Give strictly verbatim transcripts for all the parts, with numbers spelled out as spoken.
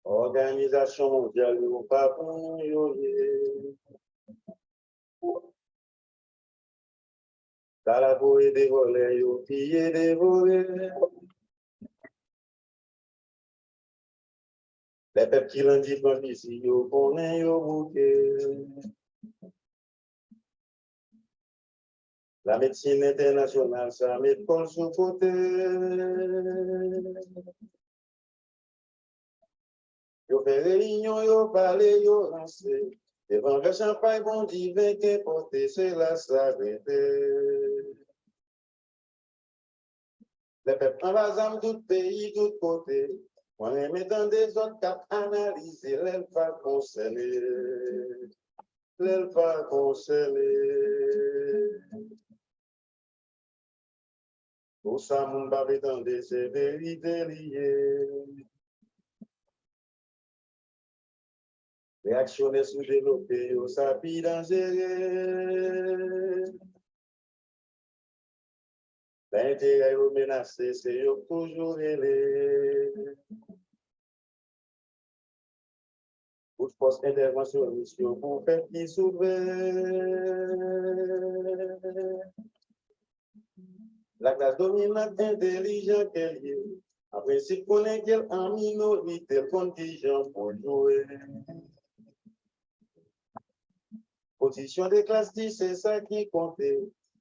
Òganizasyon mondyal yo pa pou nou yo ye. Sa la voye de vòlè yo piye devore. Lè pèp ki lan difran fizi yo konnen yo bouke. Lamedsinn entènasyonal sa met kò l sou kote. Yo fè reyinyon, yo pale, yo ranse. Devan vè chanpay bon diven k enpòte, se la sa rete. Lè pèp anba zam tout peyi, tout kote. Mwen renmen tande zòt k ap analize lè l pa konsène. Lè l pa konsène. Pou sa moun pa vle tande, se verite li ye. Reyaksyonè soudevlope yo, sa pi danjere. Lè enterè yo menase, se yo k toujou rele. Tout fòs entèvansyonis yo pou fè ki souve. Laklas dominant entèlijan ke l ye, an prensip konnen ke l an minorite, l konn kijan pou l jwe. Pozisyon de klas di se sa ki konte.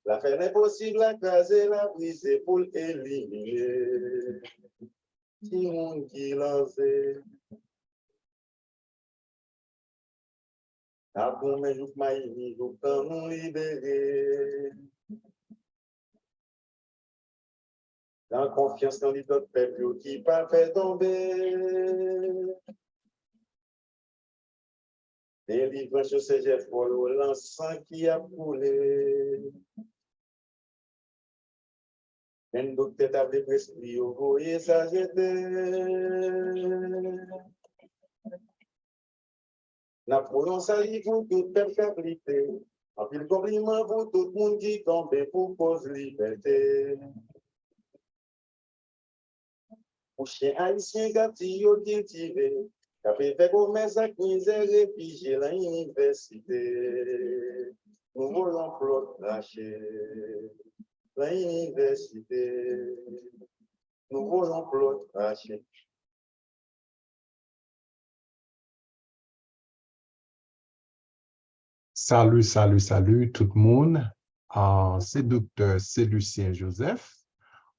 L a fè lenposib, l a kraze, l a brize pou l elimine. Timoun ki lanse. N ap goumen jouk mayini, jouk tan nou libere. Nan konfyans nan lit lòt pèp yo ki pa fè tonbe. Delivrans yo se jèf wòl yo lan san ki ap koule. Menm doktè t ap deprespri yo voye sa jete. N ap voye yon sali pou tout pèp k ap lite. Anpil konpliman pou tout moun ki tonbe pou koz libète. Pou chen ayisyen k ap di yo kiltive, k ap fè komès ak mizè refijye lan inivèsite. Nou voye yon flòt rache lan inivèsite. Nou voye yon flòt rache. Salut, salut, salut tout moun. Ah, se Doktè Celucien Joseph.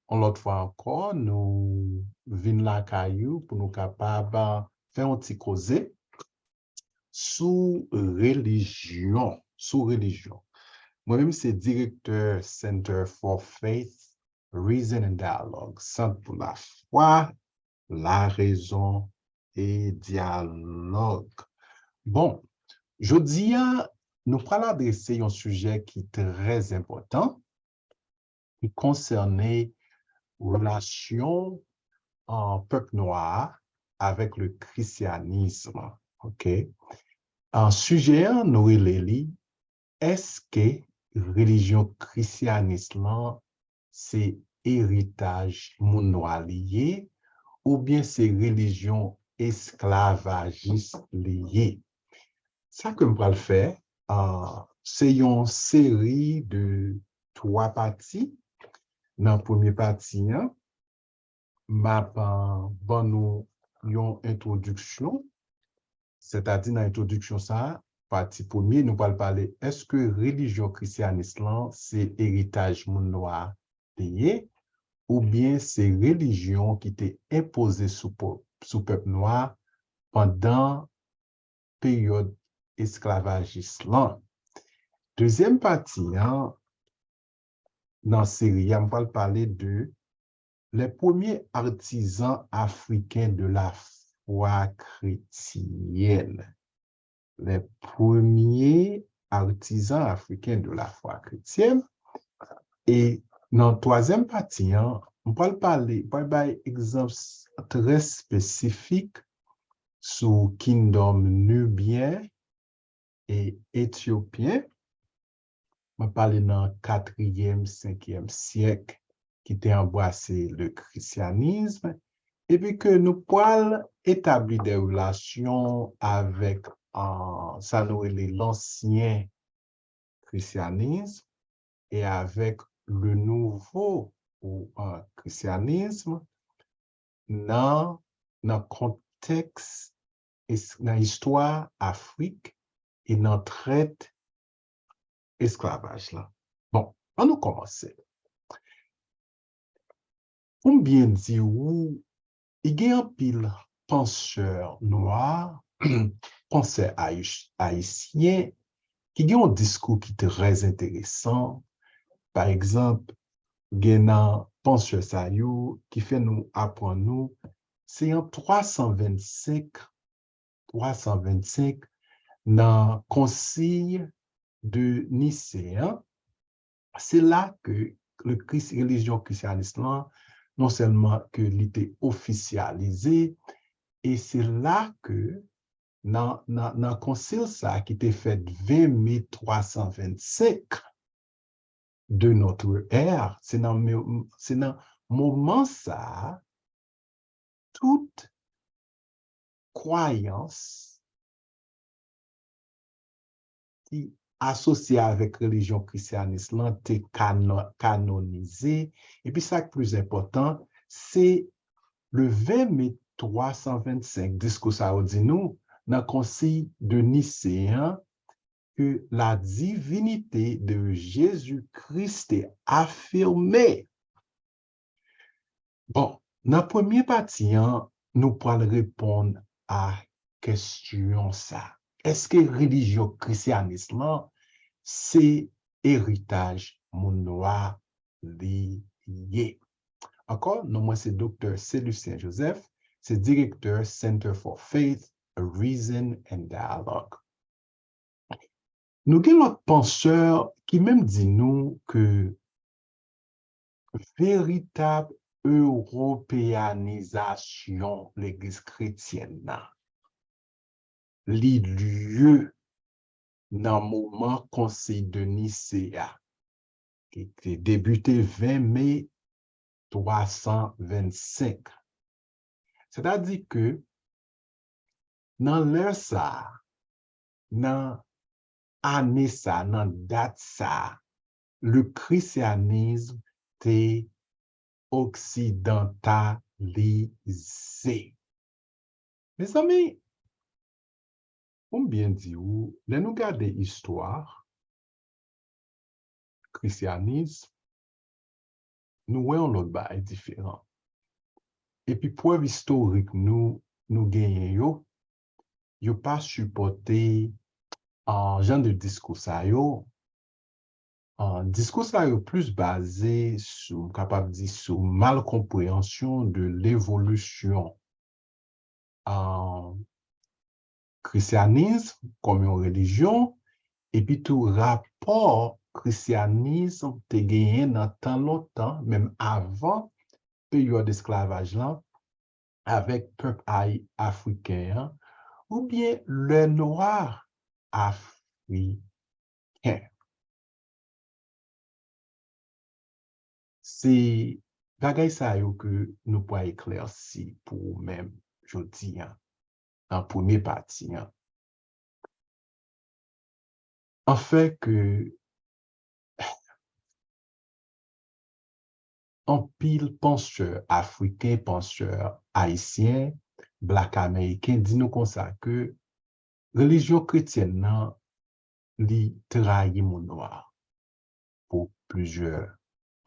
Yon lòt fwa ankò, nou vin lakay ou pou nou kapab fè yon ti koze sou relijyon, sou relijyon. Mwen menm se direktè Center for Faith, Reason and Dialogue, Sant pou Lafwa, Larezon e Dyalòg. Bon, jodi a, nou pral adrese yon sijè ki trè enpòtan, ki konsène relasyon an pèp nwa a avèk le christianisme. Ok? An sijè an, nou rele li, èske relijyon krisyanis lan se eritaj moun nwa li ye, oubyen se relijyon esklavajis li ye? Sa ke m pral fè, ah, se yon seri de twa pati. Nan premye pati an, m ap, ah, ban nou yon entwodiksyon. Sètadi nan entwodiksyon sa a, pati premye, nou pral pale èske relijyon krisyanis lan se eritaj moun nwa li ye, oubyen se relijyon ki te enpoze sou pèp, sou pèp nwa pandan peryòd esklavajis lan. Dezyèm pati an nan seri a, m pral pale de les premiers artisans africains de la foi chrétienne. Les premiers artisans africains de la foi chrétienne. E nan twazyèm pati an, m pral pale, m pral bay egzanp trè espesifik sou Kingdom nibyen e etyopyen. Mwen pale nan katriyèm, senkyèm syèk ki te anbrase le christianisme. epi ke nou pral etabli de relasyon avèk, ah, sa nou rele lansyen krisyanis e avèk le nouvo, ou, ah, krisyanis nan, nan kontèks es-, nan istwa Afrik e nan trèt esklavaj la. Bon, ann nou kòmanse. Pou m byen di w, i gen anpil pansè nwa, pansè ayis-, ayisyen, ki gen yon diskou ki trè enteresan. Pa egzanp, gen nan pansè sa yo ki fè nou aprann nou, se an twa san vennsenk, twa san vennsenk, nan Konsèy de Nicée an, se la ke le Christ, relijyon krisyanis lan, non sèlman ke li te ofisyalize, e se la ke nan, nan, nan konsil sa ki te fèt ven me twa san vennsenk de notre ère, se nan, se nan moman sa a, tout kwayans ki asosye avèk relijyon krisyanis lan te kano-, kanonize. Epi sa k plis enpòtan, se le ven me twa san vennsenk, diskou sa yo di nou, nan Konsèy de Nicée an, que la divinité de Jésus-Christ est affirmée. Bon, nan premye pati an, nou pral reponn a kesyon sa. Èske relijyon krisyanis lan se eritaj moun nwa li ye? Ankò, non mwen se Doktè Celucien Joseph, se direktè Center for Faith, Reason and Dialogue. Nou gen lòt pansè ki menm di nou ke veritab ewopeyanizasyon legliz kretyèn nan, li lye nan moman Konsèy de Nicée a, ki te debite ven me twa san vennsenk. Sètadi ke nan lè sa a, nan ane sa a, nan dat sa a, le christianisme te oksidantalize. Mezanmi, pou m byen di w, lè nou gade istwa krisyanis, nou wè yon lòt bagay diferan. Epi prèv istorik nou, nou genyen yo, yo pa sipòte, ah, jan de diskou sa yo. Ah, diskou sa yo plis baze sou, m kapab di, sou mal konpreyansyon de levolisyon, ah, krisyanism kòm yon relijyon, epi tou rapò krisyanism te genyen nan tan lontan, menm avan peryòd esklavaj lan, avèk pèp ay-, afriken an, oubyen lè nwa afriken. Se bagay sa yo ke nou pral eklèsi pou ou menm jodi a, nan premye pati an. Anfen ke anpil pansè afriken, pansè ayisyen, blak ameriken di nou konsa ke relijyon kretyèn nan, li trayi moun nwa pou plizyè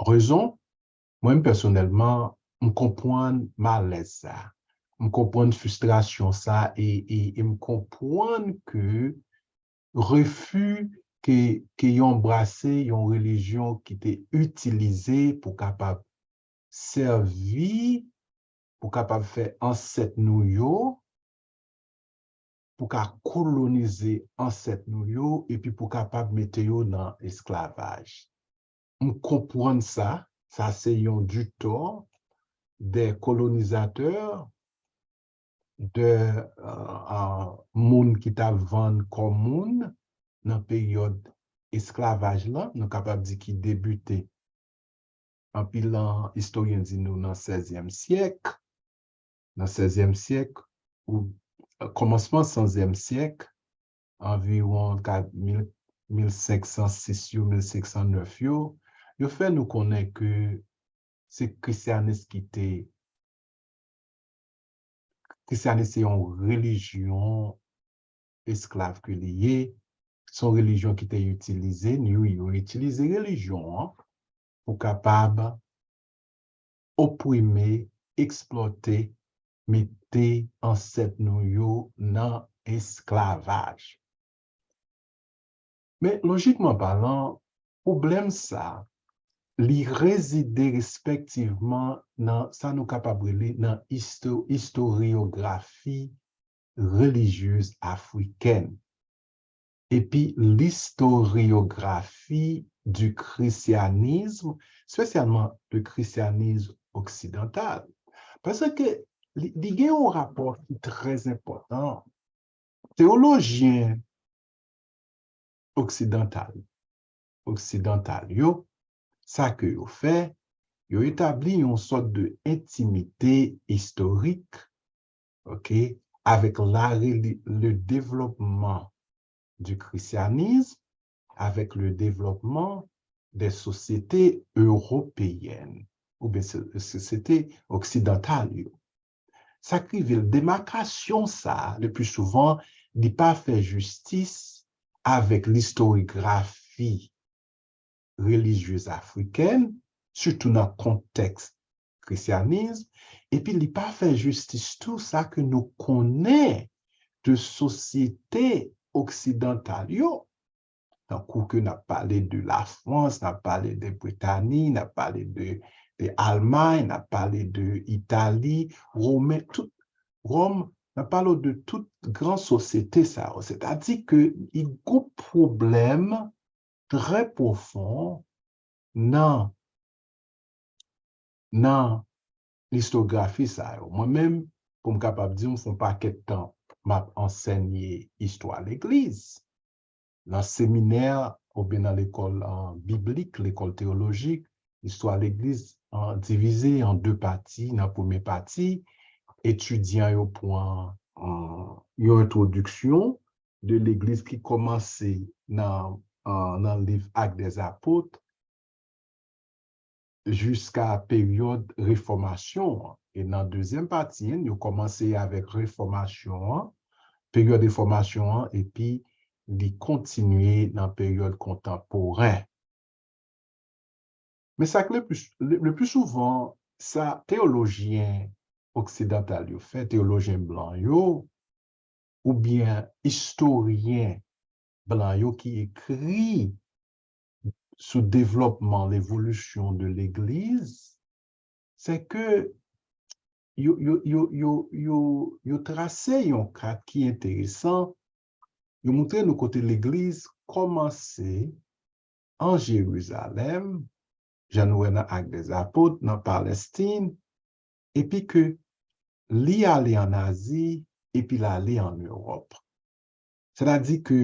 rezon. Mwen menm pèsonèlman, m konprann malèz sa. M konprann fristrasyon sa e, e, e m konprann ke refi ke, ke yo anbrase yon relijyon ki te itilize pou kapab sèvi, pou kapab fè ansèt nou yo, pou ka kolonize ansèt nou yo, epi pou kapab mete yo nan esklavaj. M konprann sa, sa se yon du tort des colonisateurs, de, euh, euh, moun ki t ap vann kò moun nan peryòd esklavaj lan, nou kapab di ki debite, anpil nan istoryen di nou nan sèzyèm syèk, nan sèzyèm syèk, ou kòmansman sèzyèm syèk, anviwon ka-, mil, mil senk san sis yo, mil senk san nèf yo, yo fè nou konnen ke se kristyanis ki te, kristyanis se yon relijyon esklav ke li ye, se yon relijyon ki te itilize, yo, yo itilize relijyon an pou kapab oprime, eksplwate, mete ansèt nou yo nan esklavaj. Men, lojikman palan, pwoblèm sa, li rezide respektivman nan sa nou kapab rele nan isto-, istoryografi relijyez afrikèn epi l'historiographie du christianisme, espesyalman le christianisme occidental. Paske li, li gen yon rapò ki trè enpòtan. Teyolojyen oksidantal, oksidantal yo, sa ke yo fè, yo etabli yon sòt de entimite istorik, ok, avec la reli-, le développement du christianisme, avec le développement des sociétés européennes, oubyen so-, sosyete oksidantal yo. Sa k rive l, demakasyon sa a, le pli souvan, li pa fè jistis avèk listoryografi relijyez afrikèn, sitou nan kontèks kristyanis, epi li pa fè jistis tou sa ke nou konnen de sosyete oksidantal yo. Tankou ke n ap pale de Lafrans, n ap pale de Britani, n ap pale de, de Almay, n ap pale de Itali, Women, tout, Wòm, n ap pale w de tout gran sosyete sa yo. Sètadi ke li gen pwoblèm trè pwofon nan, nan listografi sa yo. Mwen menm, pou m kapab di w, m fè yon pakèt tan m ap ansenye istwa legliz. Nan seminè oubyen nan lekòl, ah, biblik, lekòl teyolojik, istwa legliz, ah, divize an de pati. Nan premye pati, etidyan yo pran, ah, yon entwodiksyon de legliz ki kòmanse nan, ah, nan liv Actes des Apôtres jiska peryòd refòmasyon an. E nan dezyèm pati, yo kòmanse avèk refòmasyon an, peryòd refòmasyon an, epi li kontinye nan peryòd kontanporen. Men sa k le pli, le, le pli souvan, sa teyolojyen oksidantal yo fè, teyolojyen blan yo, oubyen istoryen blan yo ki ekri sou devlòpman, levolisyon de legliz, se ke yo, yo, yo, yo, yo, yo trase yon kat ki enteresan. Yo montre nou kote legliz kòmanse an Jerizalèm, jan nou wè nan Actes des Apôtres, nan Palestin, epi ke li ale an Azi, epi l ale an Ewòp. Sètadi ke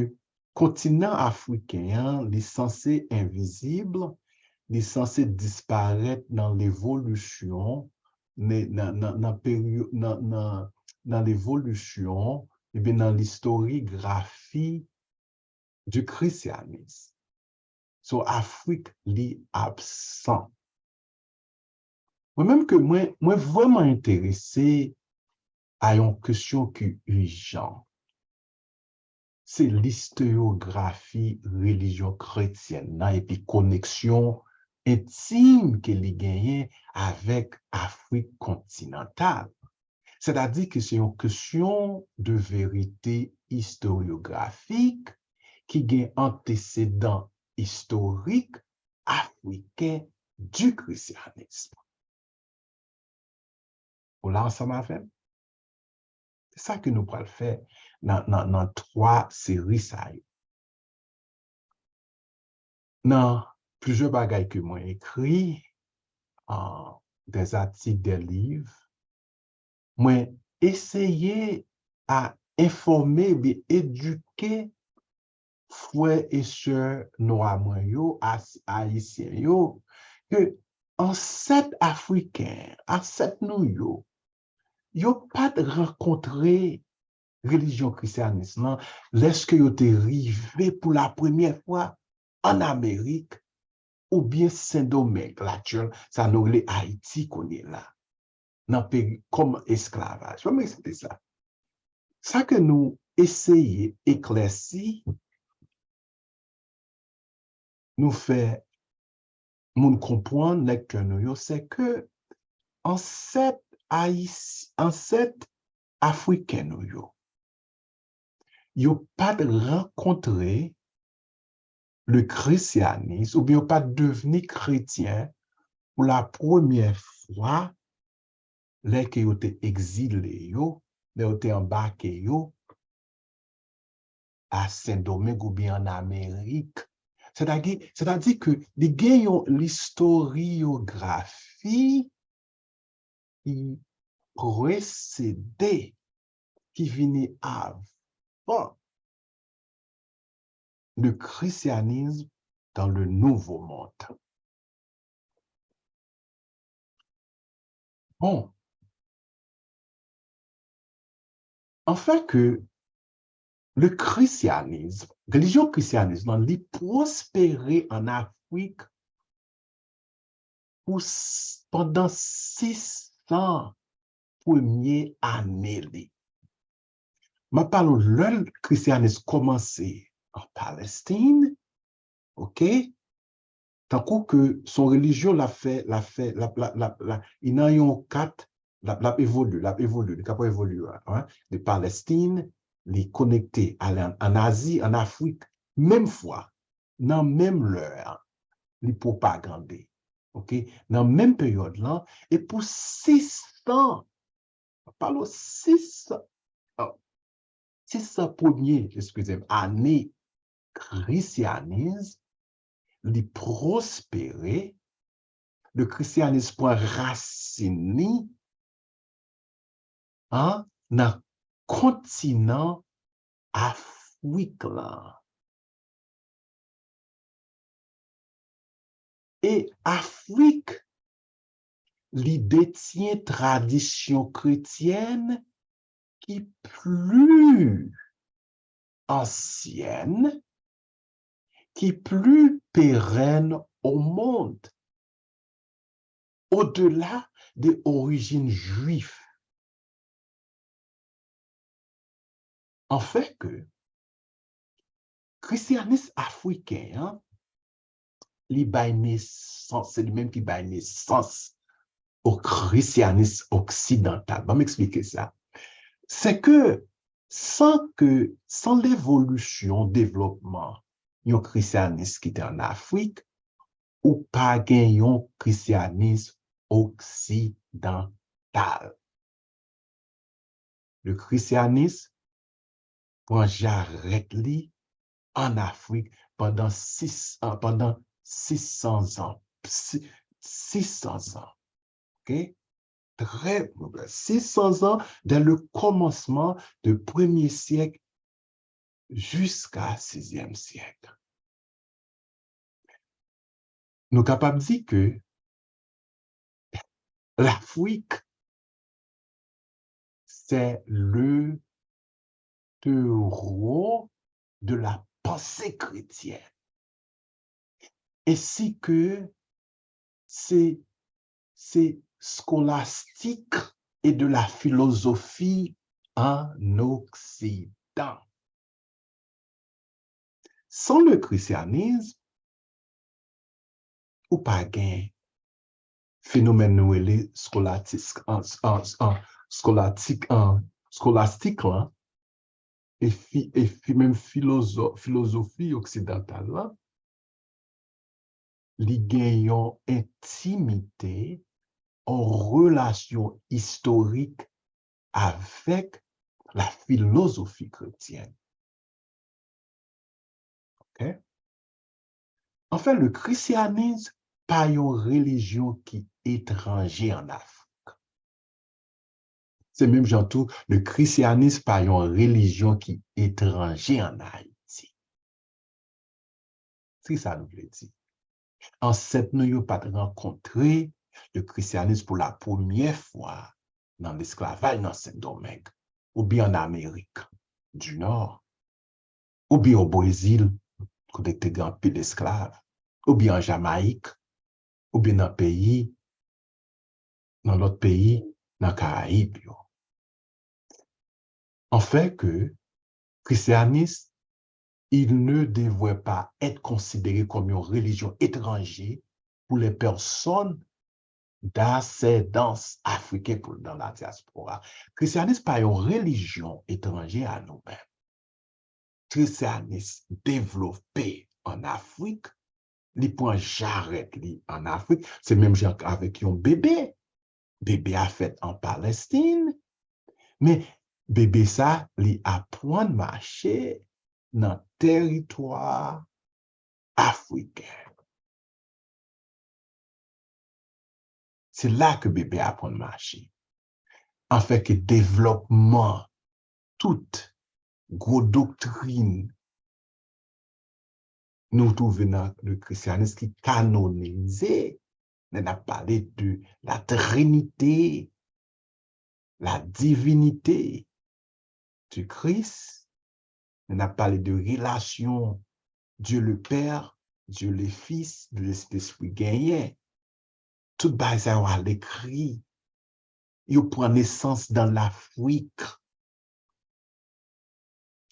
kontinan afriken an, li sanse envizib, li sanse disparèt nan levolisyon, ne-, nan, nan, nan peryo-, nan, nan, nan levolisyon, ebyen nan listoryografi du christianisme. So, Afrik, li absan. Mwen menm ke mwen, mwen vrèman enterese a yon kesyon ki ijan. Se listoyografi relijyon kretyèn nan epi koneksyon entim ke li genyen avèk Afrik kontinantal. Sètadi ke se yon kesyon de verite istoryografik ki gen antesedan istorik afriken du christianisme. Ou la ansanm avè m? Se sa ke nou pral fè nan, nan, nan twa seri sa yo. Nan plizyè bagay ke mwen ekri, an, des articles, des livres, mwen eseye a enfòme, ebyen edike frè e sè nwa mwen yo, as-, ayisyen yo, ke ansèt afriken, ansèt nou yo, yo pa t rankontre relijyon krisyanis lan lèske yo te rive pou la premyè fwa ann Amerik oubyen Sendomeng, latyèl sa nou rele Ayiti kounye la, nan peri kòm esklavaj. Ban m eksplike sa. Sa ke nou eseye eklèsi, nou fè moun konprann, lektè nou yo, se ke ansèt ayis, ansèt afriken nou yo, yo pa t rankontre le christianisme, oubyen yo pa t devni kretyen pou la premyè fwa lè ke yo te egzile yo, lè yo te anbake yo a Sendomeng oubyen ann Amerik. Sètadi, sètadi ke li gen yon listoriyografi ki presede, ki vini avan le christianisme dans le Nouveau Monde. Bon, anfen ke le christianisme, relijyon krisyanis lan, li pwospere ann Afrik pou s- pandan sis san premye ane li. M ap pale w lè l- krisyanis kòmanse an Palestin, oke? Tankou ke s on relijyon l ap fè, l ap fè, l ap, l ap, l ap, l ap, li nan yon kat, l ap, l ap evolye, l ap evolye, li kapab evolye, wi, de Palestin, li konekte ale an, an Azi, an Afrik, menm fwa, nan menm lè a, li pwopagande, oke? Nan menm peryòd lan, e pou sis san, palo sis san, oh, sis san premye, eskize m, ane krisyanis, li pwospere, le christianisme pran rasin li, an, nan kontinan Afrik lan. E Afrik, li detyen tradisyon kretyèn ki pli ansyèn, ki pli perèn au monde, au-delà de orijin jwif. Anfen ke krisyanis afriken an, li bay nesans, se li menm ki bay nesans o krisyanis oksidantal. Ban m eksplike sa. Se ke san ke, san levolisyon, devlopman yon krisyanis ki te ann Afrik, ou pa gen yon krisyanis oksidantal. Le christianisme pran jarèt li ann Afrik pandan sis, pandan sis san zan. Si- sis san zan. Oke? Trè, sis san zan, dès le commencement de premye syèk jiska sizyèm syèk. Nou kapab di ke Lafrik, c'est le terreau de la pensée chrétienne. Ainsi que c'est, c'est scolastique et de la philosophie en Occident. San le christianisme, ou pa gen fenomèn nou rele skolatis, an, an, an, skolatik, an, skolastik lan, e fi, e fi, menm filozo, filozofi oksidantal lan, li gen yon entimite, yon relasyon istorik avèk la filozofi kretyèn. Oke? Anfen, le christianisme pa yon relijyon ki etranje ann Afrik. Se menm jan tou, le christianisme pa yon relijyon ki etranje ann Ayiti. Se sa nou vle di. Ansèt nou yo pa t rankontre le christianisme pou la premyè fwa nan lesklavaj nan Sendomeng, oubyen ann Amerik di Nò, oubyen o Brezil, kote te gen anpil esklav, oubyen an Jamayik, oubyen nan peyi, nan lòt peyi, nan Karayib yo. Anfen ke christianisme, il ne devrait pas être considéré comme une religion étrangère pour les personnes d'ascendance africaine pour, dans la diaspora. Christianisme pa yon relijyon etranje a nou menm. Christianisme devlope an Afrik, li pran jarèt li an Afrik, se menm jan avèk yon bebe. Bebe a fèt an Palestin, men bebe sa, li aprann mache nan teritwa afriken. Se la ke bebe aprann mache. Anfen ke devlòpman tout gwo doktrin nou twouve nan le christianisme ki kanonize, lè n ap pale de la Trinité, la divinité du Christ, lè n ap pale de relasyon Dieu le Père, Dieu le Fils, de Lespri genyen. Tout bagay sa yo alekri. Yo pran nesans dan Lafrik.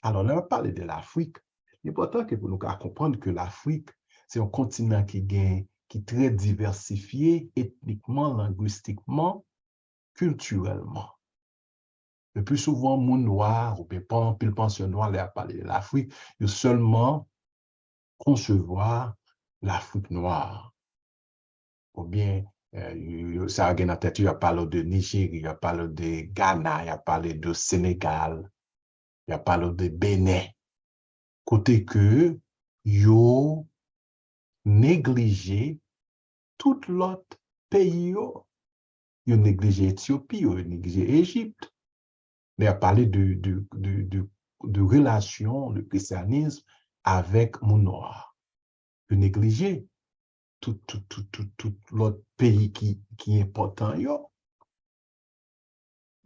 Alò, lè n ap pale de Lafrik, li enpòtan ke pou nou ka konprann ke Lafrik, se yon kontinan ki gen, ki trè divèsifye etnikman, lengwistikman, kiltirèlman. Le pli souvan, moun nwa, oubyen pa anpil pansyon nwa, lè y ap pale de Lafrik, yo sèlman konsevwa Lafrik nwa. Oubyen, eh, yo, yo, sa yo gen nan tèt yo, y ap pale w de Nijeri, y ap pale w de Gana, y ap pale de Senegal, y ap pale w de Benin. Kote ke yo neglije tout lòt peyi yo. Yo neglije Etyopi, yo neglije Ejip. Lè y ap pale de, de, de, de, de relasyon le christianisme avèk moun nwa. Yo neglije tout, tout, tout, tout, tout lòt peyi ki, ki enpòtan yo.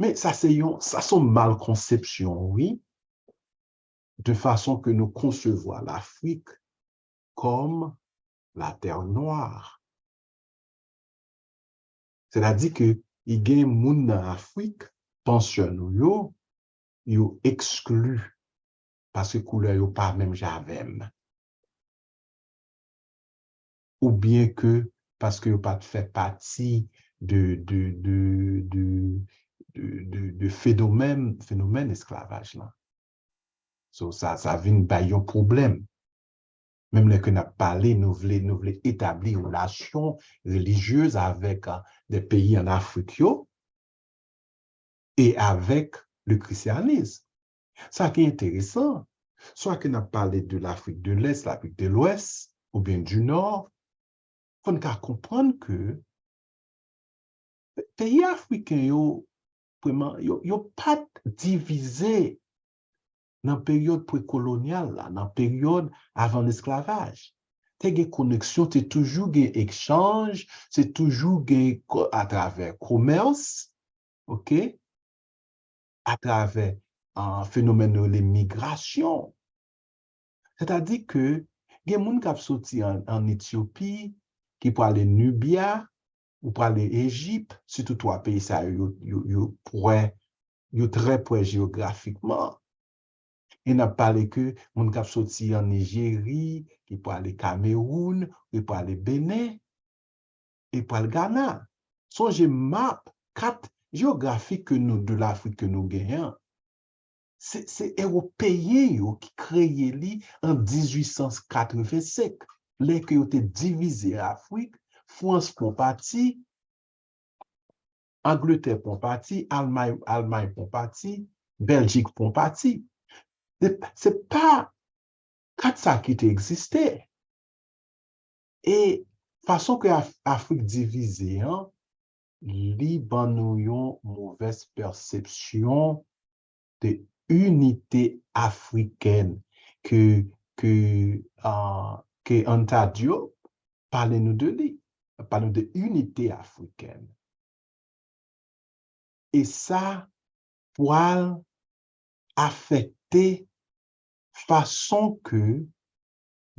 Men sa se yon, sa se yon mal konsepsyon, wi, de fason ke nou konsevwa Lafrik kòm la terre noire. Sètadi ke i gen moun nan Afrik, pansyon nou yo, yo ekskli paske koulè yo pa menm jan avè m. Oubyen ke paske yo pa t fè pati de, de, de, de, de, de, de fenomèn, fenomèn esklavaj lan. So, sa, sa vin bay yon pwoblèm. Menm lè ke n ap pale, nou vle, nou vle etabli relasyon relijyez avèk, a, de peyi an Afrik yo e avèk le christianisme. Sa ki enteresan, swa ke n ap pale de Lafrik de Lès, Lafrik de Lwès, oubyen di Nò, fò n ka konprann ke peyi afriken yo, premyèman, yo, yo pa t divize nan peryòd prekolonyal la, nan peryòd avan lesklavaj. Te gen koneksyon, te toujou gen echanj, te toujou gen ko-, atravè komès, oke? Atravè, ah, fenomèn yo rele migrasyon. Sètadi ke gen moun k ap soti an, an Etyopi, ki prale Nibya, ou prale Ejip, sitou twa peyi sa yo, yo, yo, yo prè, yo trè prè jeyografikman. E n ap pale ke moun k ap soti an Nijeri, ki prale Kamewoun, ki prale Benin, e pral Gana. Sonje map, kat jewografik ke nou, de Lafrik ke nou genyen an. Se, se Ewopeyen yo ki kreye li an dizuit san katrevensenk, lè ke yo te divize Afrik, Frans pran pati, Angletè pran pati, Almay, Almay pran pati, Bèljik pran pati. Se, se pa kat sa ki te egziste. E fason ke Af-, Afrik divize an, li ban nou yon movèz pèsepsyon de inite afrikèn ke, ke, ah, ke Anta Diop pale nou de li, pale nou de inite afrikèn. E sa pral afekte fason ke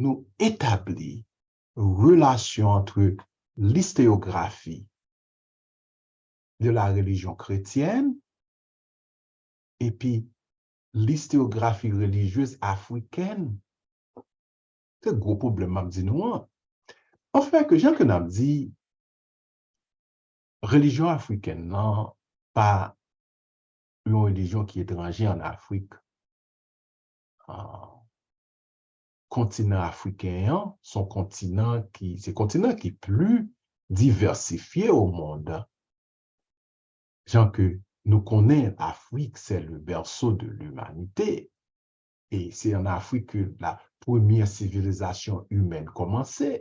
nou etabli relasyon ant listeyografi de la religion chrétienne epi listeyografi relijyez afrikèn. Se gwo pwoblèm m ap di nou an. Anfen, ke jan ke n ap di, relijyon afrikèn nan pa yon relijyon ki etranje ann Afrik. Ah, kontinan afriken an, se yon kontinan ki, se kontinan ki pli divèsifye o mond. Jan ke nou konnen, Afrik, c'est le berceau de l'humanité. E se ann Afrik ke la premyè sivilizasyon imèn kòmanse.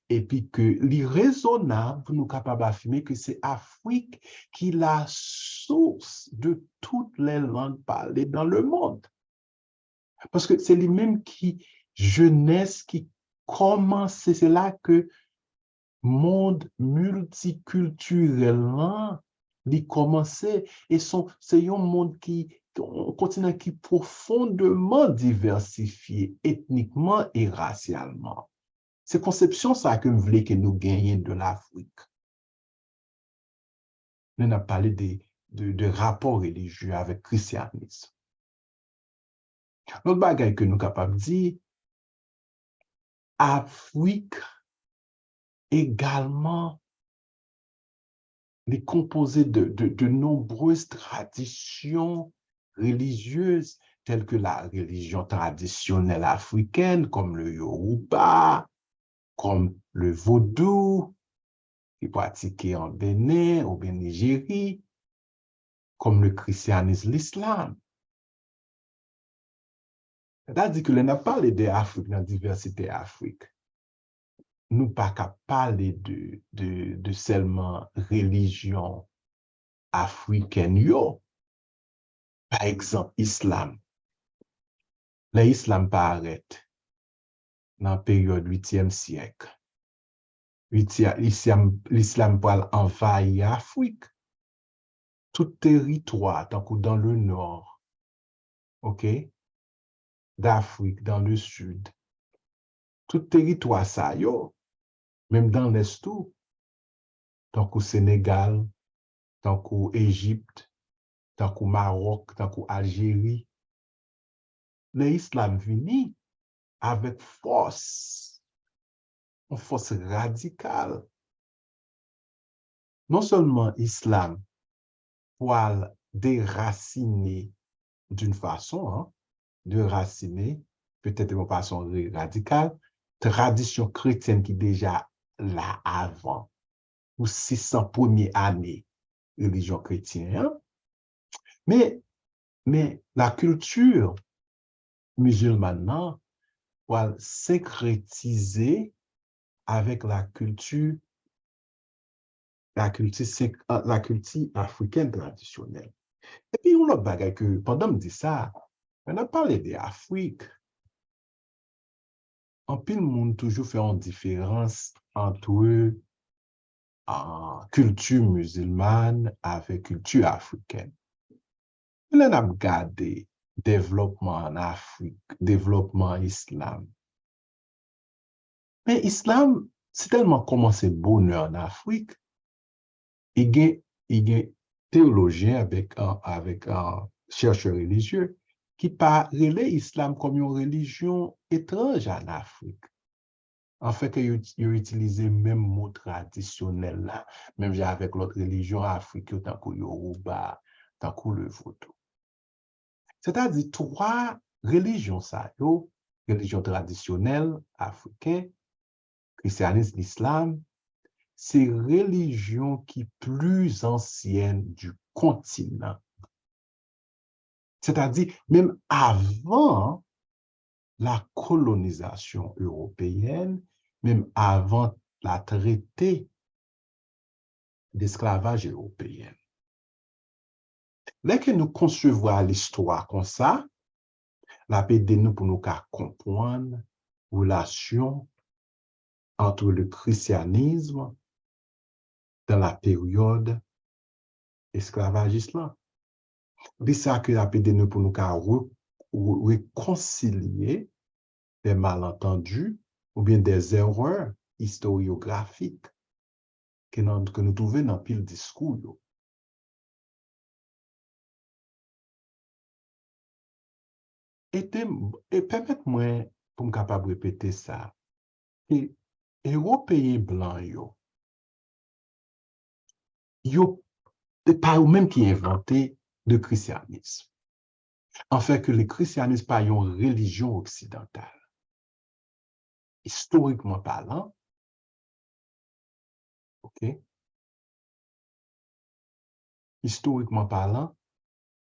Epi ke li rezonab pou nou kapab afime ke se Afrik ki la source de toutes les langues parlées dans le monde. Paske se li menm ki jenès ki kòmanse, se la ke mond miltikiltirèl lan, li kòmanse, e son, se yon mond ki, yon kontinan ki pwofondeman divèsifye etnikman e rasyalman. Se konsepsyon sa ke m vle ke nou genyen de Lafrik. Lè n ap pale de, de, de rapò relijye avèk krisyanis. Lòt bagay ke nou kapab di, Afrik egalman, li konpoze de, de, de nombreuses traditions religieuses, telles que la religion traditionnelle africaine, comme le Yoruba, comme le vodou, ki pratike an Benin oubyen Nijeri, comme le christianisme, l'islam. Sètadi ke lè n ap pale de Afrik nan divèsite Afrik, nou pa ka pale de, de, de sèlman relijyon afrikèn yo. Pa egzanp, islam. Lè islam parèt nan peryòd uityèm syèk, uityè-, islam, lislam pral anvayi Afrik. Tout teritwa, tankou dans le nord, ok, d'Afrique, dans le sud, tout teritwa sa yo, menm dans l'est tou, tankou Senegal, tankou Ejipt, tankou Mawòk, tankou Aljeri, lè islam vini avèk fòs, yon fòs radikal, non sèlman islam pral derasine d'une façon, hein, derasine, petèt yon fason re-, radikal, tradisyon kretyèn ki deja la avan, pou sis san premye ane relijyon kretyen an. Men, men lakilti mizilman nan pral senkretize avèk lakilti, lakilti senk-, lakilti afrikèn tradisyonèl. Epi yon lòt bagay ke, pandan m di sa, lè n ap pale de Afrik, anpil moun toujou fè yon diferans ant, ah, kilti mizilman avèk kilti afrikèn. Lè n ap gade devlòpman ann Afrik, devlòpman islam, men islam, si tèlman kòmanse bonè ann Afrik, e gen, e gen teyolojyen avèk, ah, avèk, ah, chèchè relijye ki pa rele islam kòm yon relijyon etranj ann Afrik. Anfen, ke yo, yo itilize menm mo tradisyonèl la, menm jan avèk lòt relijyon Afrik yo, tankou Yoruba, tankou le vodou. Sètadi, twa relijyon sa yo, relijyon tradisyonèl afriken, krisyanis, lislam, se relijyon ki pli ansyèn di kontinan. Sètadi, menm avan la kolonizasyon ewopeyèn, menm avan la trete d'esclavage européenne. Lè ke nou konsevwa listwa konsa, l ap ede nou pou nou ka konprann relasyon entre le christianisme dans la période esklavajis lan. Li sa ke ap ede nou pou nou ka re, re, rekonsilye de malantandi oubyen de erè istoryografik ke nan, ke nou twouve nan pil diskou yo. Ede m, e pèmèt mwen pou m kapab repete sa, ke Ewopeyen blan yo, yo, se pa yo menm ki envante le christianisme. Anfen, ke le christianisme pa yon relijyon oksidantal. Istorikman palan, ok? Istorikman palan,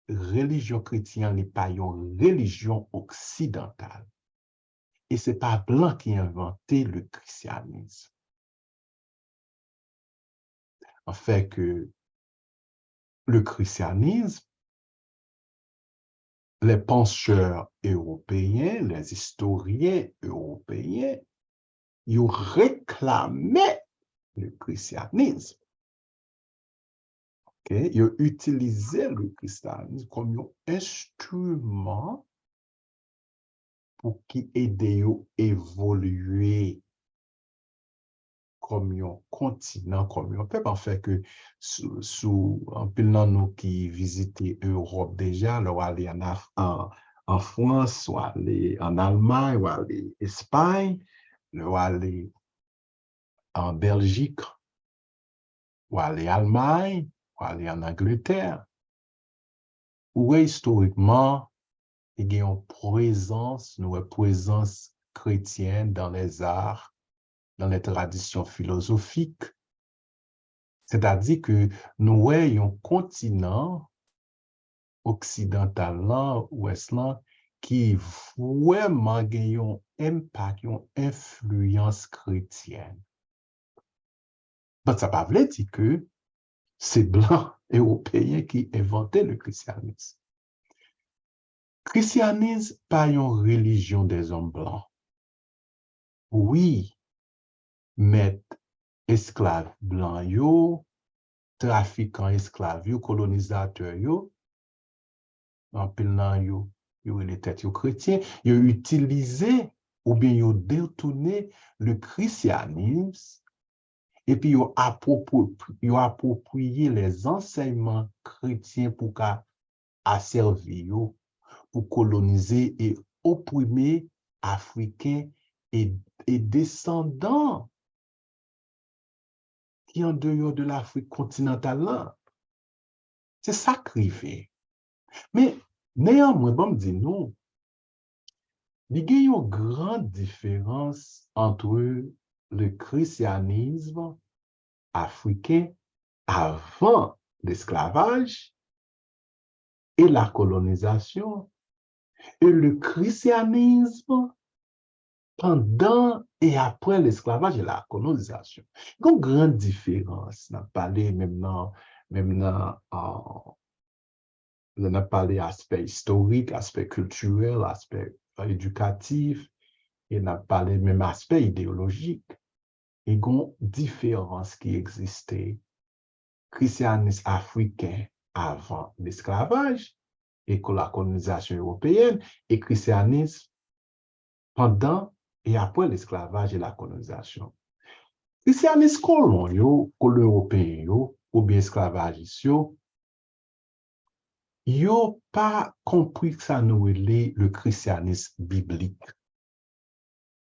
relijyon kretyen an, li pa yon relijyon oksidantal. E se pa blan ki envante le christianisme. Anfen, ke le christianisme, les penseurs européens, les historiens européens, yo reklame le christianisme. Ok? Yo itilize le christianisme kòm yon enstriman pou ki ede yo evolye kòm yon kontinan, kòm yon pèp. Anfen, ke sou, sou anpil nan nou ki vizite Ewòp deja, lè w ale an Af-, an, an Frans, w ale an Almay, w ale Espay, lè w ale an Bèljik, w ale Almay, w ale an Angletè, ou wè istorikman, te gen yon prezans, nou wè prezans kretyen dans les arts, dans les traditions philosophiques. Sètadi ke nou wè yon kontinan oksidantal lan, wès lan, ki vrèman gen yon enpak, yon enfliyans kretyèn. Bon, sa pa vle di ke se blan ewopeyen ki envante le christianisme. Christianisme pa yon relijyon dèzòm blan. Wi, mèt esklav blan yo, trafikan esklav yo, kolonizatè yo, anpil nan yo, yo rele tèt yo kretyen, yo itilize oubyen yo detounen le christianisme, epi yo apwopri-, yo apwopriye les enseignements chrétiens pou ka asèvi yo, pou kolonize e oprime Afriken e, e desandan ki andeyò de Lafrik kontinantal lan. Se sa k rive. Men, neyanmwen, ban m di nou, li gen yon gran diferans entre le christianisme africain avant l'esclavage et la colonisation, et le christianisme pendant et après l'esclavage et la colonisation. Gon gran diferans, n ap pale menm nan, menm nan, euh, lè n ap pale aspè istorik, aspè kiltirèl, aspè edikatif, e n ap pale menm aspè ideyolojik. E gon diferans ki egziste. Krisyanis afriken avan lesklavaj e ko-, la kolonizasyon ewopeyèn, e krisyanis pandan e apre lesklavaj e la kolonizasyon. Krisyanis kolon yo, kolon ewopeyen yo, oubyen esklavajis yo, yo pa konpri sa nou rele le christianisme biblique.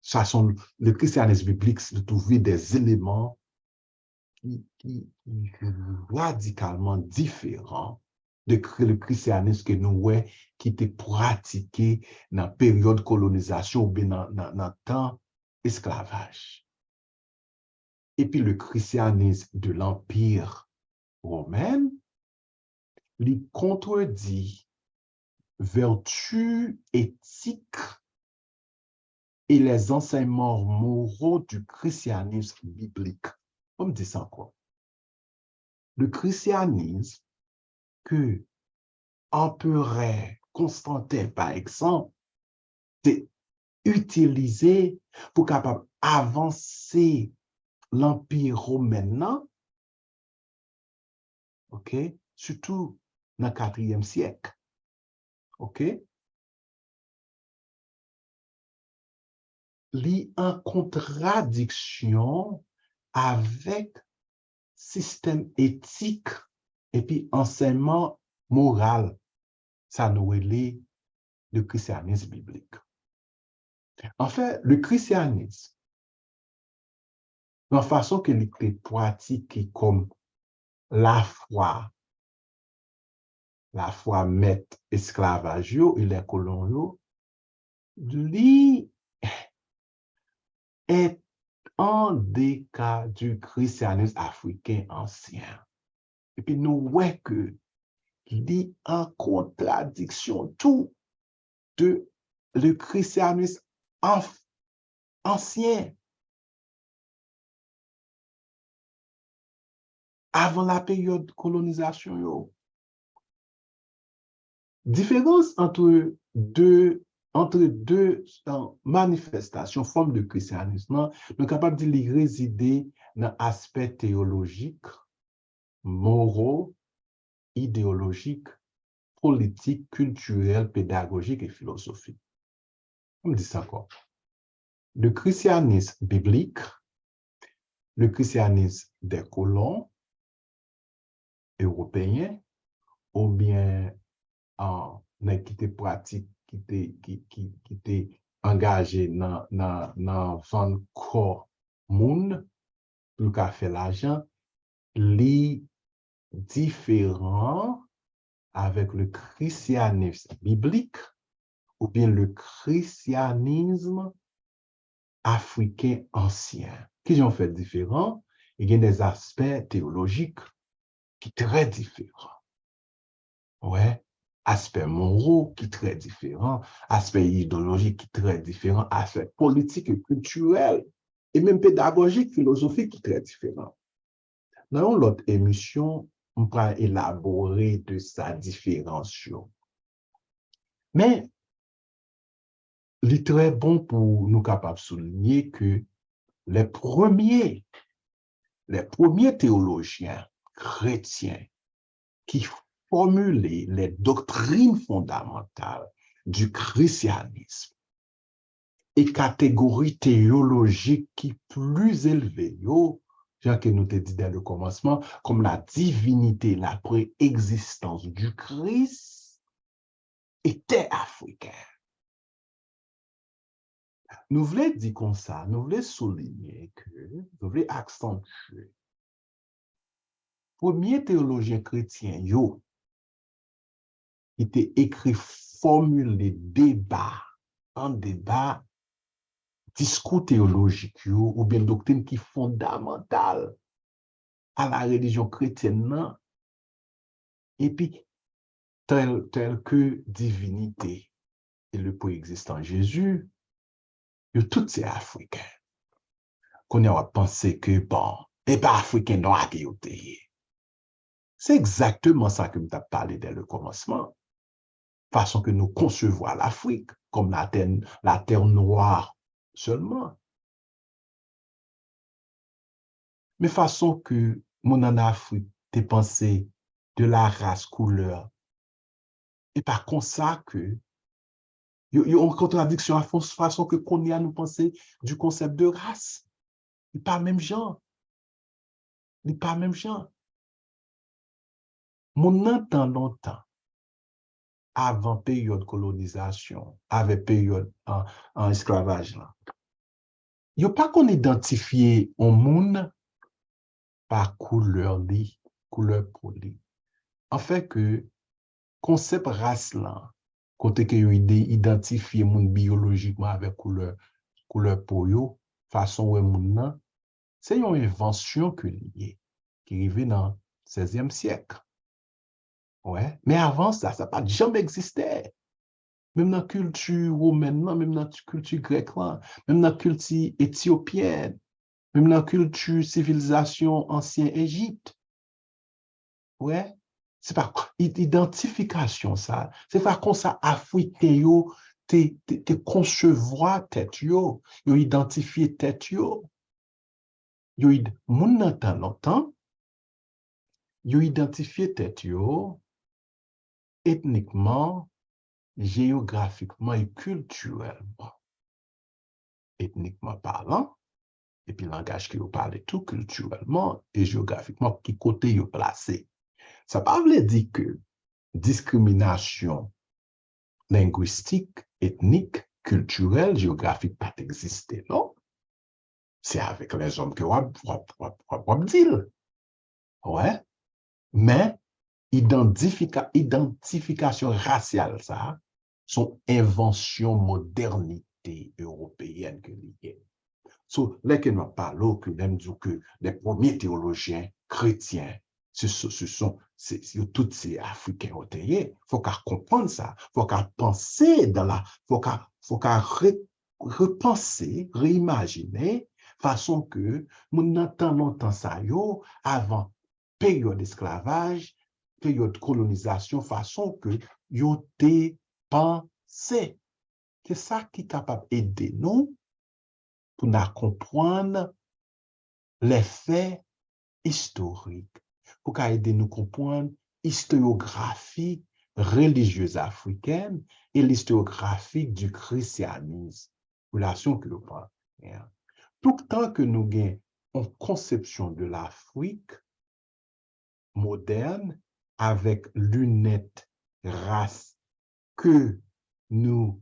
Sa se yon, le christianisme biblique, nou twouve des éléments ki, ki, ki radikalman diferan de kri-, le christianisme ke nou wè ki te pratike nan peryòd kolonizasyon oubyen nan, nan, nan tan esklavaj. Epi le christianisme de l'Empire romain, li kontredi vertu éthique et les enseignements moraux du christianisme biblique. Ban m di sa ankò. Le christianisme ke anperè Konstanten, pa egzanp, te itilize pou kapab avanse lanpi women nan, ok, sitou nan katriyèm syèk. Oke? Li an kontradiksyon avèk sistèm etik epi ansèyman moral, sa nou rele le christianisme biblique. Anfen, le christianisme, nan fason ke li te pratike kòm lafwa, lafwa mèt esklavaj yo e lè kolon yo, li est un des cas du christianisme africain ancien. Epi nou wè ke li an kontradiksyon tou de le christianisme anf- ansyen, avan la peryòd kolonizasyon yo. Diferans antre de, antre de, euh, manifestasyon, fòm de christianisme, nan, nou kapab di li rezide nan aspè teyolojik, moro, ideyolojik, politik, kiltirèl, pedagojik e filozofik. M di sa ankò. Le christianisme biblique, le christianisme des colons européens, oubyen, ah, nèg ki te pratik, ki te, ki, ki, ki te angaje nan, nan, nan vann kò moun pou yo ka fè lajan, li diferan avèk le christianisme biblique oubyen le christianisme afriken ansyen. Kijan yo fè diferan? E gen des aspè teyolojik ki trè diferan. Wè, aspè moro ki trè diferan, aspè ideyolojik ki trè diferan, aspè politik e kiltirèl, e menm pedagojik, filozofik ki trè diferan. Nan yon lòt emisyon, m pral elabore de sa diferans yo. Men, li trè bon pou nou kapab soulinye ke les premiers, les premiers théologiens chrétiens qui formulaient les doctrines fondamentales du christianisme e kategori teyolojik ki pli elve yo, jan ke nou te di dès le commencement, comme la divinité, la préexistence du Christ, étaient africains. Nou vle di konsa, nou vle soulinye ke, nou vle aksantye, premye teyolojyen kretyen yo ki te ekri, fòmile deba, an deba, diskou teyolojik yo, oubyen doktrin ki fondamantal a la relijyon kretyèn nan, epi tel, tel que divinité et le préexistant Jésus, yo tout se Afriken. Kounye a w ap panse ke, bon, e pa Afriken nwa ke yo te ye. Se egzakteman sa ke m t ap pale dès le commencement. Fason ke nou konsevwa Lafrik kòm la terre, la terre noire sèlman. Men fason ke moun ann Afrik te panse de la race couleur, e pa konsa ke yo, yo an kontradiksyon a fon, fason ke kounye a nou panse du concept de race. Li pa menm jan. Li pa menm jan. Moun nan tan lontan, avan peryòd kolonizasyon, avè peryòd an, an esklavaj lan, yo pa konn idantifye yon moun pa koulè li, koulè po li. Anfen ke konsèp ras lan, kote ke yo ide, idantifye moun biyolojikman avèk koulè, koulè po yo, fason wè moun nan, se yon envansyon ke li ye, ki rive nan sèzyèm syèk. Wè, men avan sa, sa pa t janm egziste. Menm nan kilti womèn lan, menm nan kilti grèk lan, menm nan kilti etyopyèn, menm nan kilti sivilizasyon ansyen Ejip. Wè, se pa i-, idantifikasyon sa, se pa konsa Afriken yo te, te, te konsevwa tèt yo, yo idantifye tèt yo. Yo id-, moun nan tan lontan, yo idantifye tèt yo etnikman, jeyografikman e kiltirèlman. Etnikman palan, epi langaj ke yo pale tou kiltirèlman e jeyografikman, ki kote yo plase. Sa pa vle di ke diskriminasyon lengwistik, etnik, kiltirèl, jeyografik pa t egziste, non. Se avèk lèzòm ke w ap, w ap, w ap, w ap, w ap di l. Wè. Men, idantifika-, idantifikasyon rasyal sa a, se yon envansyon modènite ewopeyèn ke li ye. So, lè ke n ap pale w, ke lè m di w ke lè premye teyolojyen kretyen, se, se, se son, se, yo tout se Afriken yo te ye. Fò w ka konprann sa. Fò w ka panse dan la, fò w ka, fò w ka re-, repanse, reimajine fason ke moun nan tan lontan sa yo, avan peryòd esklavaj, peryòd kolonizasyon, fason ke yo te panse. Se sa ki kapab ede nou pou n a konprann lè fè istorik, pou ka ede nou konprann istoyografi relijyez afrikèn e listoyografi di krisyanis, relasyon ke yo pa gen. Toutan ke nou gen yon konsepsyon de Lafrik modèn avèk linèt ras ke nou,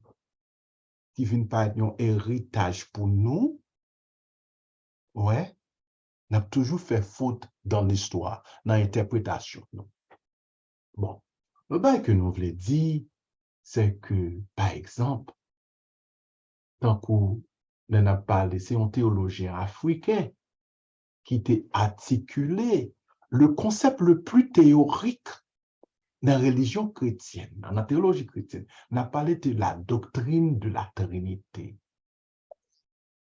ki vin parèt yon eritaj pou nou, wè, n ap toujou fè fot dan listwa, nan entèpretasyon nou. Bon, lòt bagay ke nou vle di, se ke, pa egzanp, tankou lè n ap pale, se yon teyolojyen afriken ki te atikile le concept le plus théorique nan relijyon kretyèn, nan teyoloji kretyèn. N ap pale de la doctrine de la Trinité.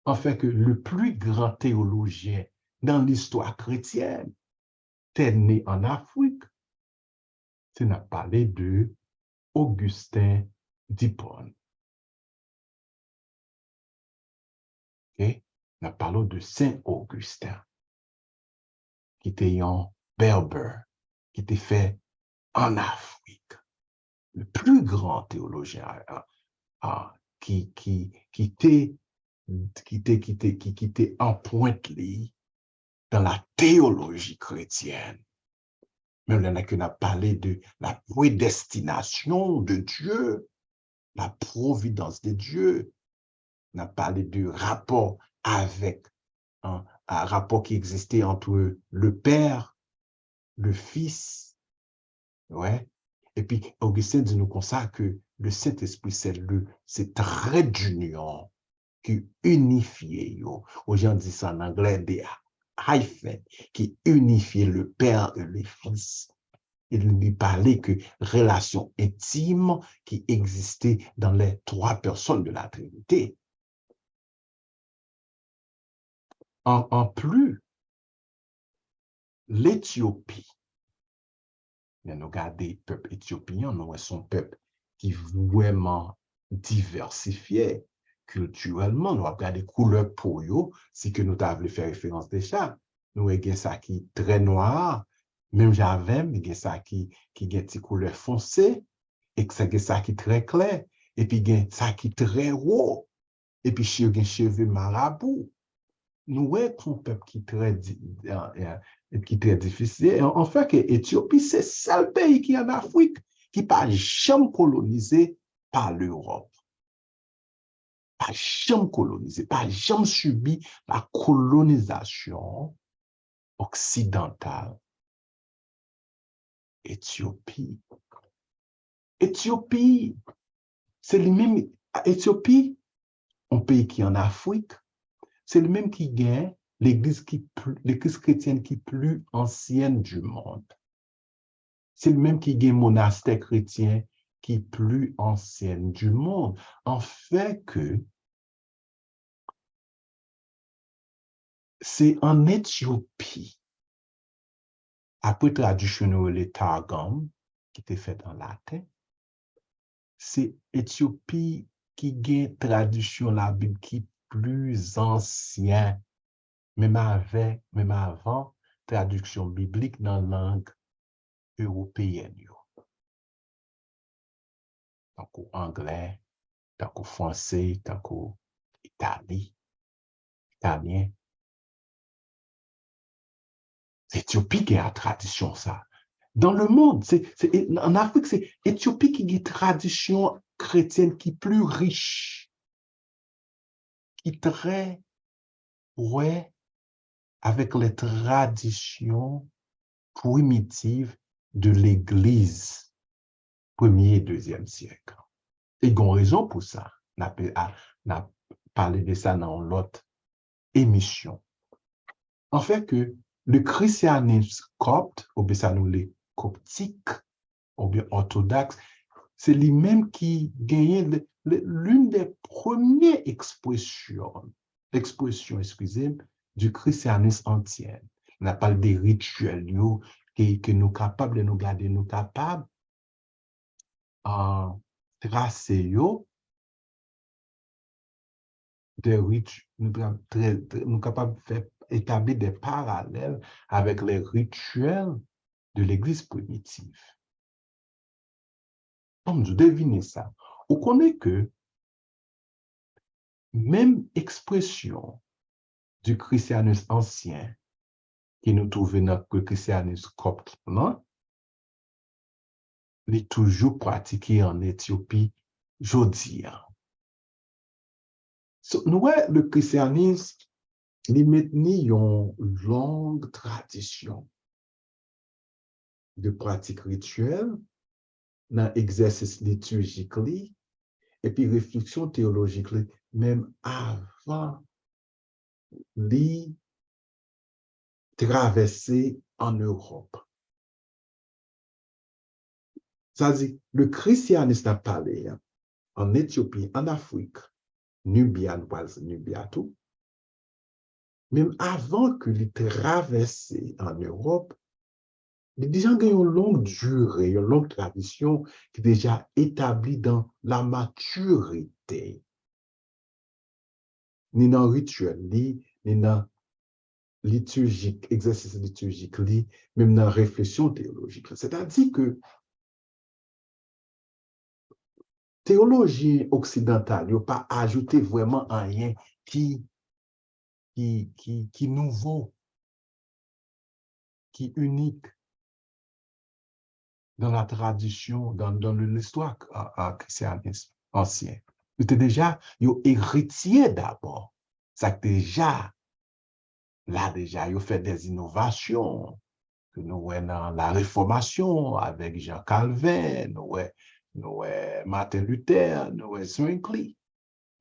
Enfin, que le plus grand théologien dans l'histoire chrétienne t'es né en Afrique, se n ap pale de Augustin d'Hippone. Ok? N ap pale de Sen Ogisten, ki te yon Berber, ki te fè an Afrik. Le plus grand théologien, a, a, ki, ki, ki te, ki te, ki te, ki, ki te anpwent li dans la théologie chrétienne. Menm lè n ap pale de la prédestination de Dieu, la providence de Dieu, n ap pale de rapò avèk, an, a, rapò ki egziste entre le Père, le Fils, wè. Epi Augustin di nou konsa ke le Saint-Esprit, c'est le, c'est trait d'union ki inifye yo. Ou jan di sa an anglè, de hyphen, ki inifye le Père et le Fils. E li pale ke relasyon entim ki egziste dans les trois personnes de la Trinité. An, an plis, Letyopi, lè nou gade pèp etyopi an, nou wè se yon pèp ki vrèman divèsifye kiltirèlman. Nou ap gade koulè po yo, si ke nou ta vle fè referans deja. Nou wè gen sa ki trè nwa, menm jan avè m, gen sa ki, ki gen ti koulè fonse, e sa gen sa ki trè klè, epi gen sa ki trè wo, epi che-, gen cheve marabou. Nou wè k yon pèp ki trè di-, e, e, ki trè difisil. E, anfen, ke Etyopi se sèl peyi ki an Afrik ki pa janm kolonize pa Lewòp. Pa janm kolonize, pa janm sibi la kolonizasyon oksidantal. Etyopi. Etyopi, se li menm, Etyopi, yon peyi ki an Afrik, se li menm ki gen legliz ki pl-, legliz kretyèn ki pli ansyèn du monde. Se li menm ki gen monastè kretyen ki pli ansyèn du monde. Anfen ke se an Etyopi, apre tradiksyon nou rele Targum, ki te fèt an laten, se Etyopi ki gen tradiksyon Labib ki pli ansyen, menm avè, menm avan tradiksyon biblik nan lang ewopeyèn yo, tankou anglè, tankou franse, tankou Itali, italyen. Etyopi gen a tradisyon sa. Dans le monde, se, se, an Afrik, se Etyopi ki gen tradisyon kretyèn ki pli rich, ki trè prè avec les traditions primitives de legliz premye e dezyèm syèk. E gen rezon pou sa. N ap, a, n ap pale de sa nan yon lòt emisyon. Anfen ke le christianisme copte, oubyen sa nou rele koptik, oubyen òtodaks, se li menm ki genyen le, le, l'une des premières expressions, expression, excusez, du christianisme ancien. N ap pale de rityèl yo ke, ke nou kapab, lè nou gade, nou kapab, ah, trase yo de rit-, nou, tra-, trè, trè, nou kapab fè, etabli de paralèl avec les rituels de legliz primitiv. Ban m di w, devine sa. Ou konnen ke menm ekspresyon du christianisme ancien ke nou twouve nan ke christianisme copte lan, li toujou pratike an Etyopi jodi a. So, nou wè, le christianisme, li mentni yon long tradisyon de pratik rityèl nan egzèsis litirjik li, epi refleksyon teyolojik li, menm avan li travèse an Ewòp. Sa di, le christianisme n ap pale a, an Etyopi, an Afrik, Nibya, nou pral di Nibya tou, menm avan ke li travèse an Ewòp, li deja gen yon long dire, yon long tradisyon ki deja etabli dans la maturité. Ni nan rityèl li, ni nan litirjik, egzèsis litirjik li, menm nan refleksyon teyolojik la. Sètadi ke teyolojyen oksidantal yo pa ajoute vrèman anyen ki, ki, ki, ki nouvo, ki inik dans la tradition, dans, dans le, l'histoire, euh, euh, christianisme ancien. Yo te deja, yo eritye dabò. Sa k deja la deja, yo fè des innovations ke nou wè nan la Réformation avèk Jean Calvin, nou wè, nou wè Martin Luther, nou wè Zwingli.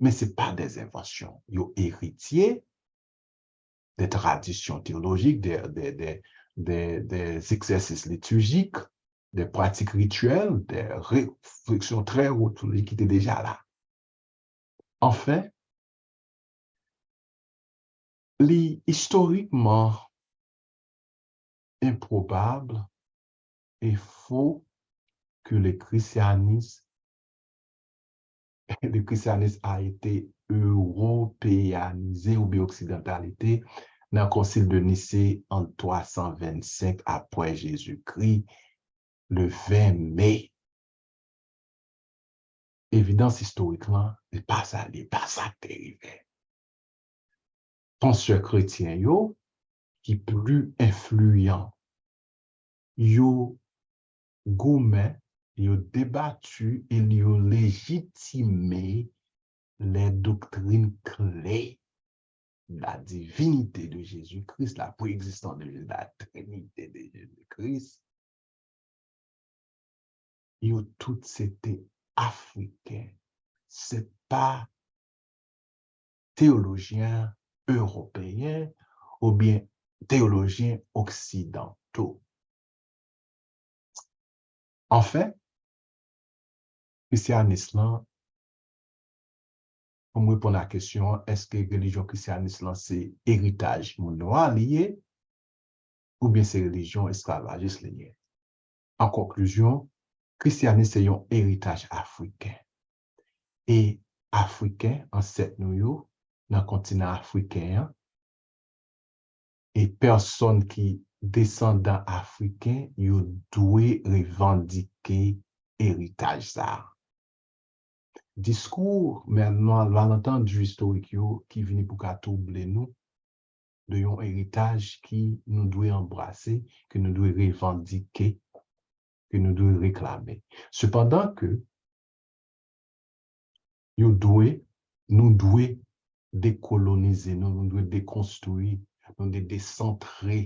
Men se pa des inventions. Yo eritye de tradisyon teyolojik, de, de, de, de, des exercices liturgiques, de pratik rityèl, de refleksyon trè wot ki te deja la. Anfen, li istorikman enpwobab e fo ke le christianisme, le christianisme a été européanisé oubyen oksidantalize nan Konsil de Nicée an twa san vennsenk apre Jezikri, le ven me. Evidans istorik lan, li pa sa, li pa sa k te rive. Pansè kretyen yo ki pli enfliyan, yo goumen, yo debati e yo lejitime les doctrines clés de la divinité de Jésus-Christ, la préexistence de Jésus, la Trinité de Jésus-Christ. Yo tout se te Afriken. Se pa teyolojyen ewopeyen oubyen teyolojyen oksidanto. Anfen, krisyanis lan, pou m reponn a kesyon an, èske relijyon krisyanis lan se eritaj moun nwa li ye, oubyen se relijyon esklavajis li ye? An konklizyon, krisyanis se yon eritaj afriken. E Afriken, ansèt nou yo, nan kontinan afriken an, e pèsòn ki desandan afriken yo dwe revandike eritaj sa a. Diskou, men, mal-, malentendu istorik yo ki vini pou ka twouble nou de yon eritaj ki nou dwe anbrase, ke nou dwe revandike, ke nou dwe reklame. Sepandan ke yo dwe, nou dwe dekolonize nou, nou dwe dekonstwi, nou dwe desantre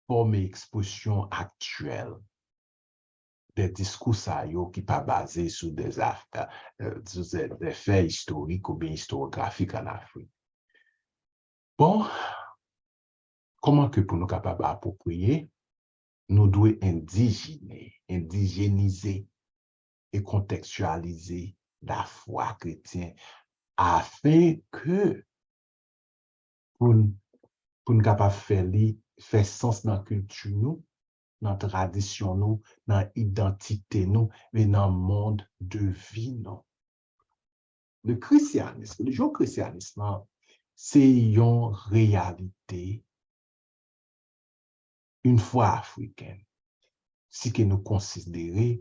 fòm e ekspresyon aktyèl de diskou sa yo ki pa baze sou de zaf-, eh, sou de, de fè istorik oubyen istwografik ann Afrik. Bon, kòman ke pou nou kapab apwopriye, nou dwe endijine, endijenize e kontekstyalize lafwa kretyen afen ke pou n, pou n kapab fè li fè sans nan kilti nou, nan tradisyon nou, nan idantite nou, e nan mond de vi nou. Le christianisme, relijyon kristyanis lan, se yon reyalite, yon fwa afriken, si ke nou konsidere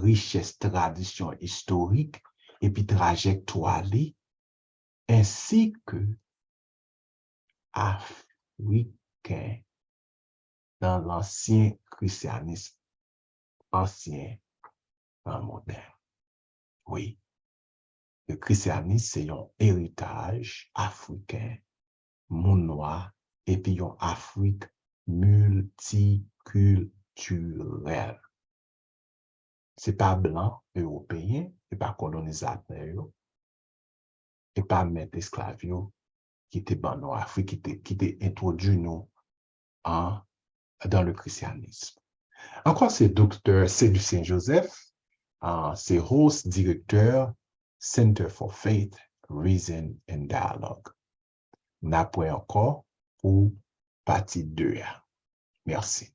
richès tradisyon istorik epi trajektwa li, ensi ke Afriken nan lansyen kristyanis ansyen nan modèn. Wi, le christianisme, se yon eritaj afriken, moun nwa, epi yon Afrik miltikiltirèl. Se pa blan ewopeyen, se pa kolonizatè yo, e pa mèt esklav yo ki te ban nou Afrik, ki te, ki te entwodui nou an, dans le christianisme. Ankò, se Doktè Seducien Joseph, ah, se host, direktè Center for Faith, Reason and Dialogue. N ap wè ankò pou pati de a. Mèsi.